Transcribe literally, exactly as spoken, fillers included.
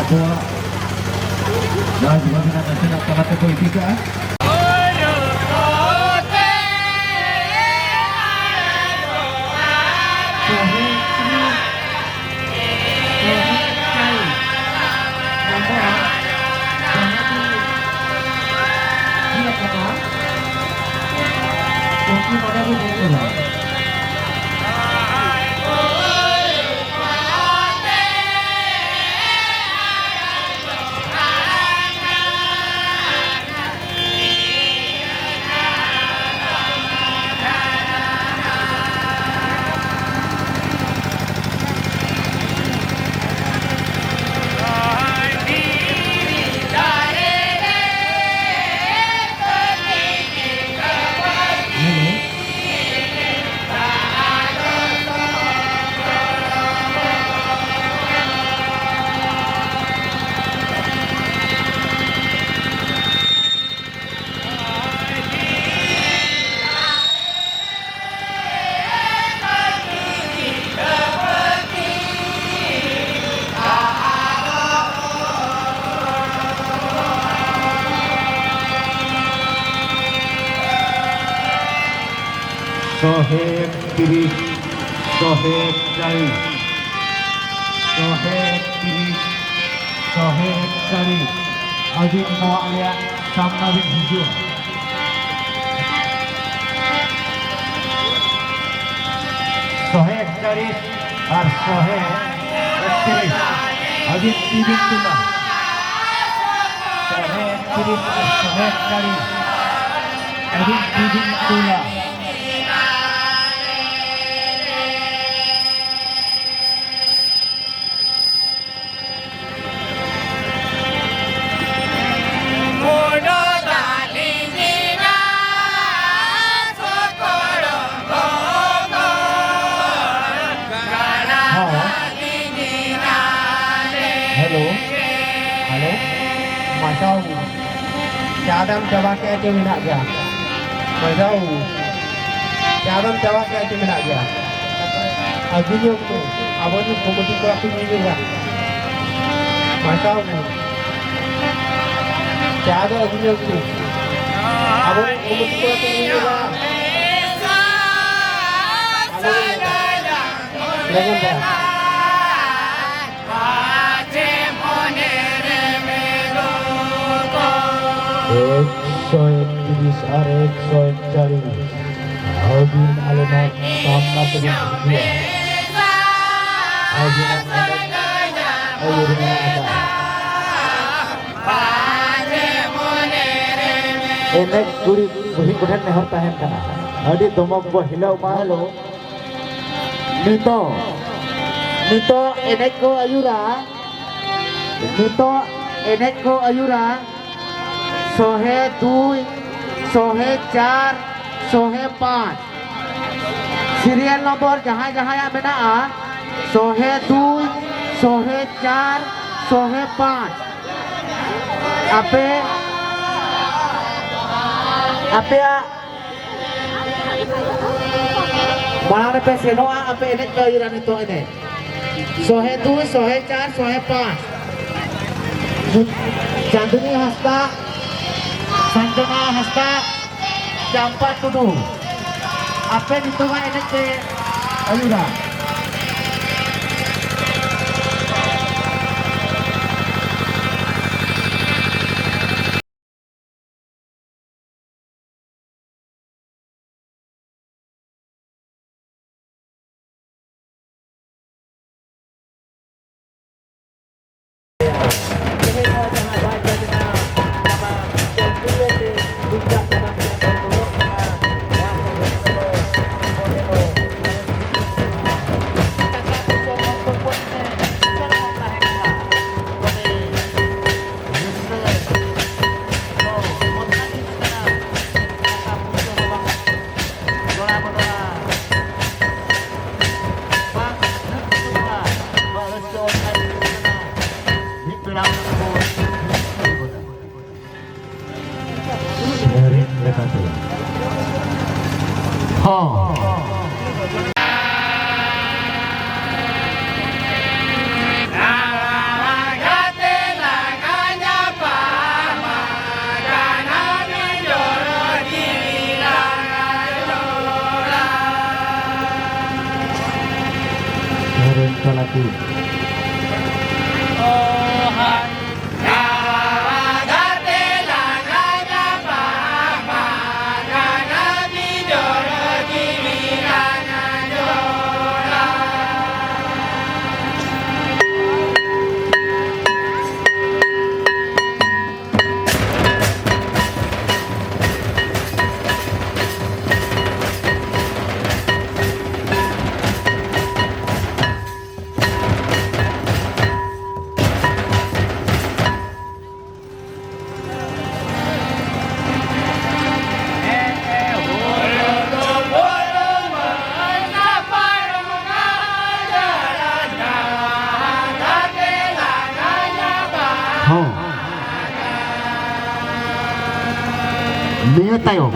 ᱠᱚᱣᱟᱜ ᱨᱟᱡᱽ ᱵᱟᱝᱞᱟ ᱱᱟᱥᱮᱱᱟᱜ ᱛᱟᱞᱟ ᱛᱮᱠᱚ ᱤᱫᱤ ᱠᱟᱜᱼᱟ᱾ ᱥᱚᱦᱮᱫ ᱨᱮ, ᱥᱚᱦᱮᱫ ᱪᱟᱭ, ᱱᱚᱣᱟ ᱡᱟᱦᱟᱸ ᱫᱚ ᱤᱭᱟᱹ ᱠᱟᱱᱟ, ᱩᱱᱠᱩ ᱱᱚᱰᱮ ᱠᱚ ᱫᱩᱲᱩᱵ ᱠᱟᱱᱟ᱾ ᱥᱚᱦᱮ ᱮᱠᱛᱤᱨᱤᱥ, ᱥᱚᱦᱮ ᱮᱠᱪᱟᱞᱤᱥ, ᱥᱚᱦᱮ ᱮᱠᱛᱤᱨᱤᱥ, ᱥᱚᱦᱮ ᱮᱠᱪᱟᱞᱤᱥ᱾ ᱟᱹᱵᱤᱱ ᱱᱚᱣᱟ ᱟᱞᱮᱭᱟᱜ ᱥᱟᱢᱱᱟ ᱵᱤᱱ ᱦᱤᱡᱩᱜᱼᱟ᱾ ᱥᱚᱦᱮ ᱮᱠᱪᱟᱞᱤᱥ ᱟᱨ ᱥᱚᱦᱮ ᱮᱠᱛᱤᱨᱤᱥ᱾ ᱟᱹᱵᱤᱱ ᱛᱤ ᱵᱤᱱ ᱛᱩᱞᱟ᱾ ᱥᱚᱦᱮ ᱮᱠᱛᱤᱨᱤᱥ ᱟᱨ ᱥᱚᱦᱮ ᱮᱠᱪᱟᱞᱤᱥ᱾ ᱟᱹᱵᱤᱱ ᱛᱤ ᱵᱤᱱ ᱛᱩᱞᱟ᱾ ᱦᱮᱸ᱾ Hello, hello. ᱢᱟᱪᱷᱟ ᱵᱟᱹᱵᱩ, ᱪᱟ ᱫᱟᱢ ᱪᱟᱵᱟ ᱠᱮᱫᱼᱟ ᱪᱮ ᱢᱮᱱᱟᱜ ᱜᱮᱭᱟ? ᱢᱟᱪᱷᱟ ᱵᱟᱹᱵᱩ, ᱪᱟ ᱫᱟᱢ ᱪᱟᱵᱟ ᱠᱮᱫᱼᱟ ᱪᱮ ᱢᱮᱱᱟᱜ ᱜᱮᱭᱟ? ᱟᱹᱜᱩ ᱧᱚᱜ ᱢᱮ, ᱟᱵᱚᱨᱮᱱ ᱠᱚᱢᱤᱴᱤ ᱠᱚᱲᱟ ᱠᱚ ᱧᱩᱭ ᱧᱚᱜᱟ᱾ ᱵᱟᱧᱪᱟᱣ ᱢᱮ᱾ ᱪᱟ ᱫᱚ ᱟᱹᱜᱩ ᱧᱚᱜ ᱢᱮ᱾ ᱟᱵᱚ ᱨᱮᱱ ᱠᱚᱢᱤᱴᱤ ᱠᱚᱲᱟ ᱠᱚ ᱧᱮᱞᱟ᱾ ᱟᱞᱚ ᱵᱚᱱ ᱞᱟᱜᱟᱣᱟ᱾ ᱞᱚᱜᱚᱱ ᱫᱷᱟᱨᱟ᱾ ᱮᱠᱥᱚ ᱮᱠᱛᱨᱤᱥ ᱟᱨ ᱮᱠᱥᱚ ᱮᱠᱪᱟᱞᱤᱥ᱾ ᱟᱹᱵᱤᱱ ᱟᱞᱮ ᱱᱚᱣᱟ ᱥᱟᱢᱱᱟ ᱛᱮᱵᱤᱱ ᱦᱤᱡᱩᱜᱼᱟ᱾ ᱟᱹᱵᱤᱱᱟᱜ ᱱᱚᱰᱮ ᱟᱹᱭᱩᱨ ᱢᱮᱱᱟᱜ ᱟᱠᱟᱫᱼᱟ᱾ ᱮᱱᱮᱡ ᱠᱩᱲᱤ ᱵᱩᱲᱦᱤ ᱠᱚᱴᱷᱮᱱ ᱱᱮᱦᱚᱨ ᱛᱟᱦᱮᱱ ᱠᱟᱱᱟ, ᱟᱹᱰᱤ ᱫᱚᱢᱚᱠ ᱵᱚ ᱦᱤᱞᱟᱹᱣ ᱢᱟ᱾ ᱦᱮᱞᱳ᱾ ᱱᱤᱛᱚᱜ, ᱱᱤᱛᱚᱜ ᱮᱱᱮᱡ ᱠᱚ ᱟᱹᱭᱩᱨᱟ, ᱱᱤᱛᱚᱜ ᱮᱱᱮᱡ ᱠᱚ ᱟᱹᱭᱩᱨᱟ ᱥᱚᱦᱮ ᱫᱩᱭ, ᱥᱚᱦᱮ ᱪᱟᱨ, ᱥᱚᱦᱮ ᱯᱟᱸᱪ᱾ ᱥᱤᱨᱤᱭᱟᱞ ᱱᱚᱢᱵᱚᱨ ᱡᱟᱦᱟᱸᱭ ᱡᱟᱦᱟᱸᱭᱟᱜ ᱢᱮᱱᱟᱜᱼᱟ, ᱥᱚᱦᱮ ᱫᱩᱭ, ᱥᱚᱦᱮ ᱪᱟᱨ, ᱥᱚᱦᱮ ᱯᱟᱸᱪ᱾ ᱟᱯᱮ, ᱟᱯᱮᱭᱟᱜ ᱢᱟᱲᱟᱝ ᱨᱮᱯᱮ ᱥᱮᱱᱚᱜᱼᱟ, ᱟᱯᱮ ᱮᱱᱮᱡ ᱯᱮ ᱟᱹᱭᱩᱨᱟ ᱱᱤᱛᱚᱜ ᱮᱱᱮᱡ᱾ ᱥᱚᱦᱮ ᱫᱩᱭ, ᱥᱚᱦᱮ ᱪᱟᱨ, ᱥᱚᱦᱮ ᱯᱟᱸᱪ᱾ ᱪᱟᱸᱫᱽᱱᱤ ᱦᱟᱸᱥᱫᱟ, ᱥᱟᱱᱡᱚᱱᱟ ᱦᱟᱸᱥᱫᱟ, ᱪᱟᱢᱯᱟ ᱴᱩᱰᱩ᱾ ᱟᱯᱮ ᱱᱤᱛᱚᱜᱟᱜ ᱮᱱᱮᱡ ᱯᱮ ᱟᱹᱭᱩᱨᱟ᱾ ᱫᱷᱚᱨᱚᱢ ᱛᱟᱞᱟ ᱠᱤ᱾ ᱦᱚᱸ᱾ ᱱᱤᱭᱟᱹ ᱛᱟᱭᱚᱢ᱾